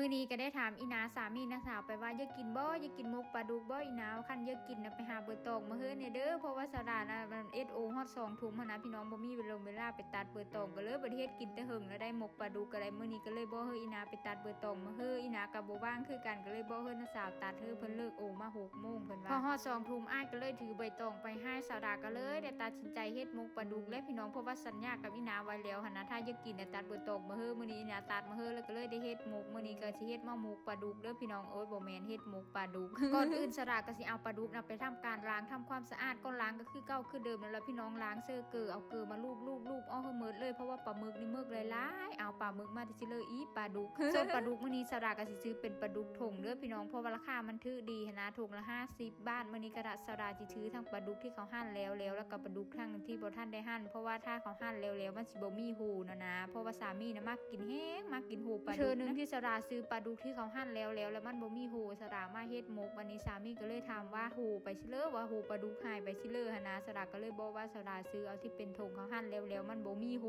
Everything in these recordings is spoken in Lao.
ມື້ນີ້ກໍໄດ້ຖາມອີ່ໜາສາມີນ້າສາວໄປວ່າ ຢາກກິນບໍ່ ຢາກກິນໝົກປາດຸກບໍ່ອີ່ໜາ? ຄັນຢາກກິນນະ ໄປຫາເບີຕອງມາເຮີແດ່ເດີ ເພາະວ່າສາວດານະ ເຮັດໂອຮອດສອງທຸ່ມຫັ້ນນະພີ່ນ້ອງ ບໍ່ມີເວລົງເວລາໄປຕັດເບີຕອງ ກໍເລີຍບໍ່ໄດ້ເຮັດກິນແຕ່ເຫິງແລ້ວ ໄດ້ໝົກປາດຸກກໍໄດ້. ມື້ນີ້ກໍເລີຍບອກເຮີອີ່ໜາໄປຕັດເບີຕອງມາເຮີ ອີ່ໜາກໍບໍ່ວ່າງຄືກັນ ກໍເລີຍບອກເຮີນ້າສາວຕັດເຮີ ເພິ່ນເລີກໂອມາຫົກໂມງ ເພິ່ນວ່າ ພໍຮອດສອງທຸ່ມ ອ້າຍກໍເລີຍຖືໃບຕອງໄປໃຫ້ ສາວດາກໍເລີຍໄດ້ຕັດ ໃຈເຮັດໝົກປາດຸກແຫຼະພີ່ນ້ອງ ເພາະວ່າສັນຍາກັບອີ່ໜາໄວ້ແລ້ວຫັ້ນນະ ຖ້າຢາກກິນນະຕັດເບີຕອງມາເຮີ. ມື້ນີ້ອີ່ໜາຕັດມາເຮີ ແລ້ວກໍເລີຍໄດ້ເຮັດໝົກ. ມື້ນີ້ກໍຊິເຮັດມາໝົກປາດຸກເດີພີ່ນ້ອງເອີຍ ບໍ່ແມ່ນເຮັດໝົກປາດຸກ. ກ່ອນອື່ນສາວດາກໍຊິເອົາປາດຸກນະໄປທຳການລ້າງ ທຳຄວາມສະອາດກ່ອນ ລ້າງກໍຄືເກົ່າຄືເດີມນັ້ນລະພີ່ນ້ອງ ລ້າງເຊີເກືອ ເອົາເກືອມາລູບໆໆອອກໃຫ້ໝົດເລີຍ ເພາະວ່າປາໝຶກນີ້ໝຶກຫຼາຍໆ ເອົາປາໝຶກມາແຕ່ຊິເລີອີປາດຸກ. ສ່ວນປາດຸກມື້ນີ້ສາວດາກໍຊິຊື້ເປັນປາດຸກຖົງເດີພີ່ນ້ອງ ເພາະວ່າລາຄາມັນຖືກດີຫັ້ນນະ ຖົງລະຫ້າສິບ ບາດ. ມື້ນີ້ກະດາສາວດາຊິຖືທັງປາດຸກທີ່ເຂົາຫັ້ນແລ້ວໆ ແລ້ວກໍປາດຸກທັງທີ່ບໍ່ທັນໄດ້ຫັ້ນ ເພາະວ່າຖ້າເຂົາຫັ້ນແລ້ວໆ ມັນຊິບໍ່ມີໂຫນະນະ ເພາະວ່າສາມີນະມັກກິນແຮງ ມັກກິນໂຫປາດຸກ. ເທື່ອໜຶ່ງທີ່ສາວດາຊື້ປາດຸກທີ່ເຂົາຫັ້ນແລ້ວໆ ແລ້ວມັນບໍ່ມີໂຫ ສາວດາມາເຮັດໝົກ. ບາດນີ້ສາມີກໍເລີຍຖາມວ່າ ໂຫໄປຊິເລີ ວ່າໂຫປາດຸກຫາຍໄປຊິເລີຫັ້ນນະ. ສາວດາກໍເລີຍບອກວ່າສາວດາຊື້ເອົາທີ່ເປັນຖົງເຂົາຫັ້ນແລ້ວໆ ມັນບໍ່ມີໂຫ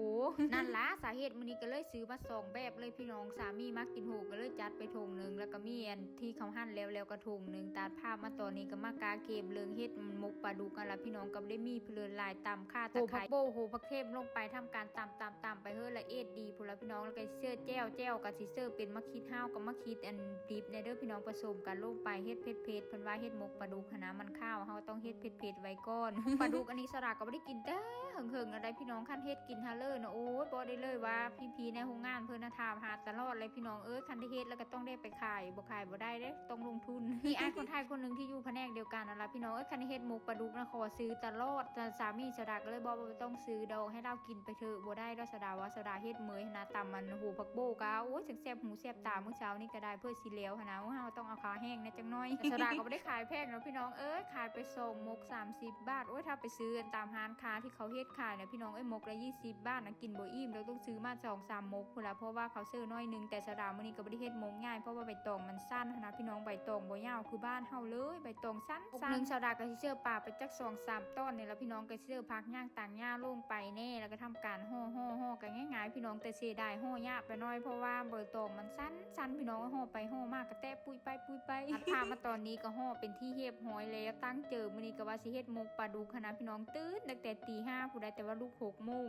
ນັ້ນລະສາເຫດ. ມື້ນີ້ກໍເລີຍຊື້ມາສອງແບບເລີຍພີ່ນ້ອງ ສາມີມັກກິນໂຫ ກໍເລີຍຈັດໄປຖົງໜຶ່ງ ແລ້ວກໍມີອັນ ທີ່ເຂົາຫັ້ນແລ້ວໆກໍຖົງໜຶ່ງ. ຕັດພາບມາຕອນນີ້ກໍມາກາເກມເລື່ອງເຮັດໝົກປາດຸກຫັ້ນລະພີ່ນ້ອງ ກໍບໍ່ໄດ້ມີເພີນຫຼາຍ ຕຳຂ່າ ໂຫ ຕະໄຄ ຜັກໂປ້ ໂຫ ຜັກເທັມລົງໄປ ທຳການຕຳໆໆໄປເຮີລະເອດດີພຸ້ນລະພີ່ນ້ອງ. ແລ້ວກໍຊິເຊີແຈ່ວ ແຈ່ວກໍຊິເຊີເປັນໝາກຂີດເຫົ່າກັບໝາກຂີດອັນດິບແດ່ເດີພີ່ນ້ອງ ປະສົມກັນລົງໄປ ເຮັດເຜັດໆ ເພິ່ນວ່າເຮັດໝົກປາດຸກຫັ້ນນະ ມັນຄາວ ເຮົາຕ້ອງເຮັດເຜັດໆໄວ້ກ່ອນ. ໝົກປາດຸກອັນນີ້ສາວດາກໍບໍ່ໄດ້ກິນແຕ່ ເຫິງໆແລ້ວໄດ໋ພີ່ນ້ອງ ຄັນເຮັດກິນຫັ້ນເລີຍນະ ໂອ້ຍ ບອກໄດ້ເລີຍວ່າພີ່ໆໃນໂຮງງານເພິ່ນນະຖາມຫາຕະຫຼອດເລີຍພີ່ນ້ອງເອີຍ. ຄັນໄດ້ເຮັດແລ້ວກໍຕ້ອງໄດ້ໄປຂາຍ ບໍ່ຂາຍບໍ່ໄດ້ເດ້ ຕ້ອງລົງທຶນ. ມີອ້າຍຄົນໄທຄົນໜຶ່ງທີ່ຢູ່ພະແນກດຽວກັນຫັ້ນລະພີ່ນ້ອງເອີຍ ຄັນໄດ້ເຮັດໝົກປາດຸກນະ ຂໍຊື້ຕະຫຼອດ. ສາມີສາວດາກໍເລີຍບອກວ່າບໍ່ຕ້ອງຊື້ດອກ ໃຫ້ລາວກິນໄປເທີະ ບໍ່ໄດ້ດອກ ສາວດາວ່າ. ສາວດາເຮັດເມີຍຫັ້ນນະ ຕຳອັນໂຫຜັກໂບ້ກະ ໂອ້ຍ ຈັ່ງແຊບຫູແຊບຕາ ມື້ເຊົ້ານີ້ກໍໄດ້ ເພື່ອຊິແລ້ວຫັ້ນນະ ໂອ້ຍ ເຮົາຕ້ອງເອົາຄາແຮງແດ່ຈັກໜ້ອຍ. ສາວດາກໍບໍ່ໄດ້ຂາຍແພງດອກພີ່ນ້ອງເອີຍ ຂາຍໄປສອງໝົກສາມສິບ ບາດ. ໂອ້ຍ ຖ້າໄປຊື້ອັນຕາມຮ້ານຄ້າທີ່ເຂົາເຮັດຂາຍນະພີ່ນ້ອງເອີຍ ໝົກລະຊາວບາດນະ ກິນບໍ່ອີ່ມດອກ ຕ້ອງຊື້ມາສອງສາມໝົກພຸ້ນລະ ເພາະວ່າເຂົາເຊີນ້ອຍໜຶ່ງ. ແຕ່ສາວດາມື້ນີ້ກໍບໍ່ໄດ້ເຮັດໝົກໃຫຍ່ ເພາະວ່າໃບຕອງມັນສັ້ນຫັ້ນນະພີ່ນ້ອງ ໃບຕອງບໍ່ຍາວຄືບ້ານເຮົາເລີຍ ໃບຕອງສັ້ນໆ. ໝົກໜຶ່ງສາວດາກໍຊິເຊີປາໄປຈັກສອງສາມຕອນນີ້ລະພີ່ນ້ອງ ກໍຊິເຊີຜັກຍ່າງຕາງຫຍ້າລົງໄປແດ່ ແລ້ວກໍທຳການຫໍ່ໆໆ ກໍງ່າຍໆພີ່ນ້ອງ ແຕ່ເສຍດາຍຫໍ່ຍາກໄປໜ້ອຍ ເພາະວ່າໃບຕອງມັນສັ້ນ ຊັ້ນພີ່ນ້ອງ ເອີຍ ຫໍ່ໄປຫໍ່ມາກະແຕະປຸ້ຍໄປປຸ້ຍໄປ. ຕັດພາບມາຕອນນີ້ກໍຫໍ່ເປັນທີ່ຮຽບຮ້ອຍແລ້ວ ຕັ້ງເຈີ ມື້ນີ້ກໍວ່າຊິເຮັດໝົກປາດຸກຫັ້ນນະພີ່ນ້ອງ ຕື່ນຕັ້ງແຕ່ຕີຫ້າພຸ້ນໃດ ແຕ່ວ່າລຸກຫົກໂມງ.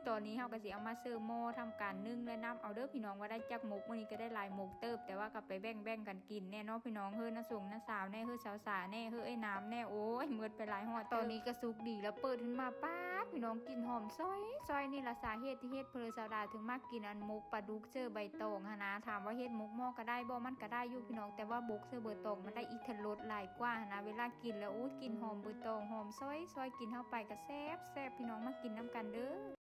ຕອນນີ້ເຮົາກໍຊິເອົາມາເຊີໝໍ້ ທຳການໜຶ້ງ ແລະ ນັບເອົາເດີພີ່ນ້ອງວ່າໄດ້ຈັກໝົກ. ມື້ນີ້ກໍໄດ້ຫຼາຍໝົກເຕີບ ແຕ່ວ່າກໍໄປແບ່ງໆກັນກິນແດ່ເນາະພີ່ນ້ອງ ເຮີນ້າສົງນ້າສາວແດ່ ເຮີສາວສາແດ່ ເຮີອ້າຍນາມແດ່ ໂອ້ຍ ໝົດໄປຫຼາຍຮອດເຕີບ. ຕອນນີ້ກໍສຸກດີແລ້ວ ເປີດຂຶ້ນມາ ປາດ ພີ່ນ້ອງ ກິ່ນຫອມຊອຍໆ ນີ້ລະສາເຫດທີ່ເຮັດເພິ່ນ ສາວດາເຖິງມັກກິນອັນໝົກປາດຸກ ເຈີໃບຕອງຫັ້ນນະ. ຖາມວ່າເຮັດໝົກໝໍ້ກໍໄດ້ບໍ່? ມັນກໍໄດ້ຢູ່ພີ່ນ້ອງ ແຕ່ວ່າໝົກເຊີເບີຕອງມັນໄດ້ອີກທະລົດຫຼາຍກວ່າຫັ້ນນະ. ເວລາກິນແລ້ວ ໂອ້ຍ ກິ່ນຫອມເບີຕອງ ຫອມຊອຍໆ ກິນເຂົ້າໄປກໍແຊບໆ ພີ່ນ້ອງມາກິນນຳກັນເດີ.